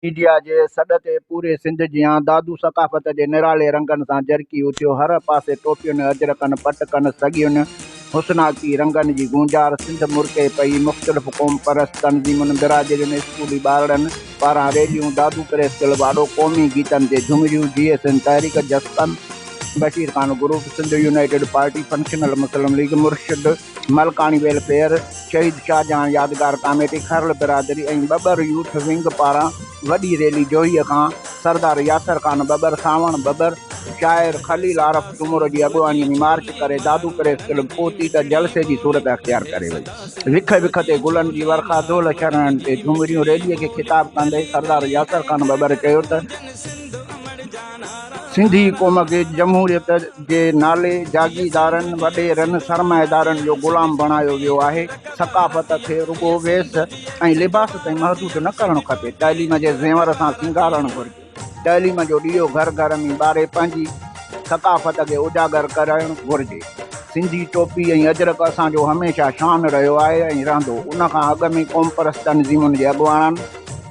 Media جي سڏ تي پوري سنڌ جيان دادو ثقافت جي نرالي رنگن سان جرڪي اٿيو. هر پاسي ٽوپين، اجرڪن، پٽڪن، سڳين، حسناڪي رنگن جي گونجار، سنڌ مرڪي پئي. مختلف قومپرست تنظيمن، برادرين، اسڪولي ٻارڙن پاران ريليون، دادو پريس ڪلب آڏو قومي گيتن تي جهمريون، جي ايس اين تحريڪ، جسقم، Bashir Khan group, Sindh united party, functional Muslim league, Murshid Malkani welfare, Shaheed Shahjahan Yadgar committee, Kharal برادري ۽ ٻٻر يوٿ ونگ پاران وڏي ريلي جوهيء کان سردار ياسر خان ٻٻر، سانوڻ ٻٻر، شاعر خليل عارف سومرو جي اڳواڻيء ۾ مارچ ڪري دادو پريس ڪلب پهتي ته جلسي جي صورت اختيار ڪري وئي. وک وک تي گلن جي ورکا، دهل شرنائين تي جهومريون، ريليء کي خطاب ڪندي سردار ياسر خان ٻٻر چيو ته سنڌي قوم کي جمهوريت جي نالي جاگيردارن، وڏيرن، سرمائيدارن جو غلام بڻايو ويو آهي. ثقافت کي رڳو ويس ۽ لباس تائين محدود نه ڪرڻ کپي. تعليم جي زيور سان سينگارڻ گهرجي. تعليم جو ڏيئو گهر گهر ۾ ٻاري پنهنجي ثقافت کي اجاگر ڪرڻ گهرجي. سنڌي ٽوپي ۽ اجرڪ اسان جو هميشه شان رهيو آهي ۽ رهندو. ان کان اڳ ۾ قومپرست تنظيمن جي اڳواڻن،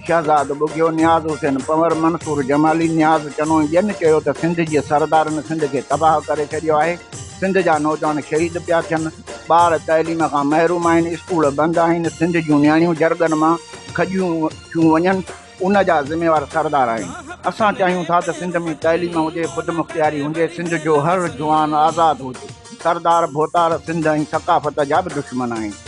شهزاد ٻگهيو، نياز حسين پنور، منصور جمالي، نياز چنو ۽ ٻين چيو ته سنڌ جي سردارن سنڌ کي تباهه ڪري ڇڏيو آهي، سنڌ جا نوجوان شهيد پيا ٿين، ٻار تعليم کان محروم آهن، اسڪول بند آهن، سنڌ جون نياڻيون جرڳن مان کڄيون ٿيون وڃن، ان جا ذميوار سردار آهن، اسان چاهيون ٿا ته سنڌ ۾ تعليم هجي، خودمختياري هجي، سنڌ جو هر جوان آزاد هجي، سردار ڀوتار سنڌ ۽ ثقافت جا به دشمن آهن.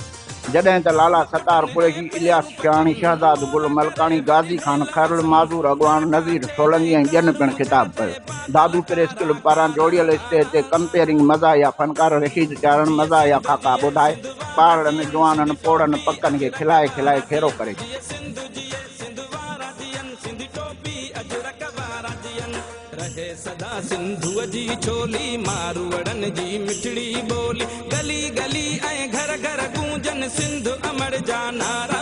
جڏهن ته لالا ستار قريشي، الياس شاهاڻي، شهزاد گل ملڪاڻي، غازي خان کرل، معذور اڳواڻ نذير سولنگي ۽ ٻين پڻ خطاب ڪيو. دادو پريس ڪلب پاران جوڙيل اسٽيج تي ڪمپيئرنگ مزاحيه فنڪار رشيد چارڻ مزاحيه خاڪا ٻڌائي ٻارڙن، جوانن، پوڙهن، پڪن کي کلائي کلائي کيرو ڪري ڇڏيو. رهي سدا سنڌوء جي ڇولي، ماروئڙن جي مٺڙي ٻولي، گلي گلي ۽ گهر گهر گونجن سنڌ امڙ جا نعرا.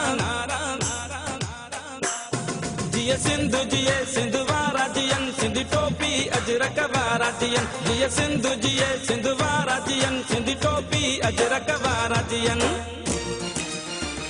جيئي سنڌ جيئي سنڌ وارا جيئن، سنڌي ٽوپي اجرڪ وارا جيئن، جيئي سنڌ جيئي سنڌ وارا جيئن، سنڌي ٽوپي اجرڪ وارا جيئن.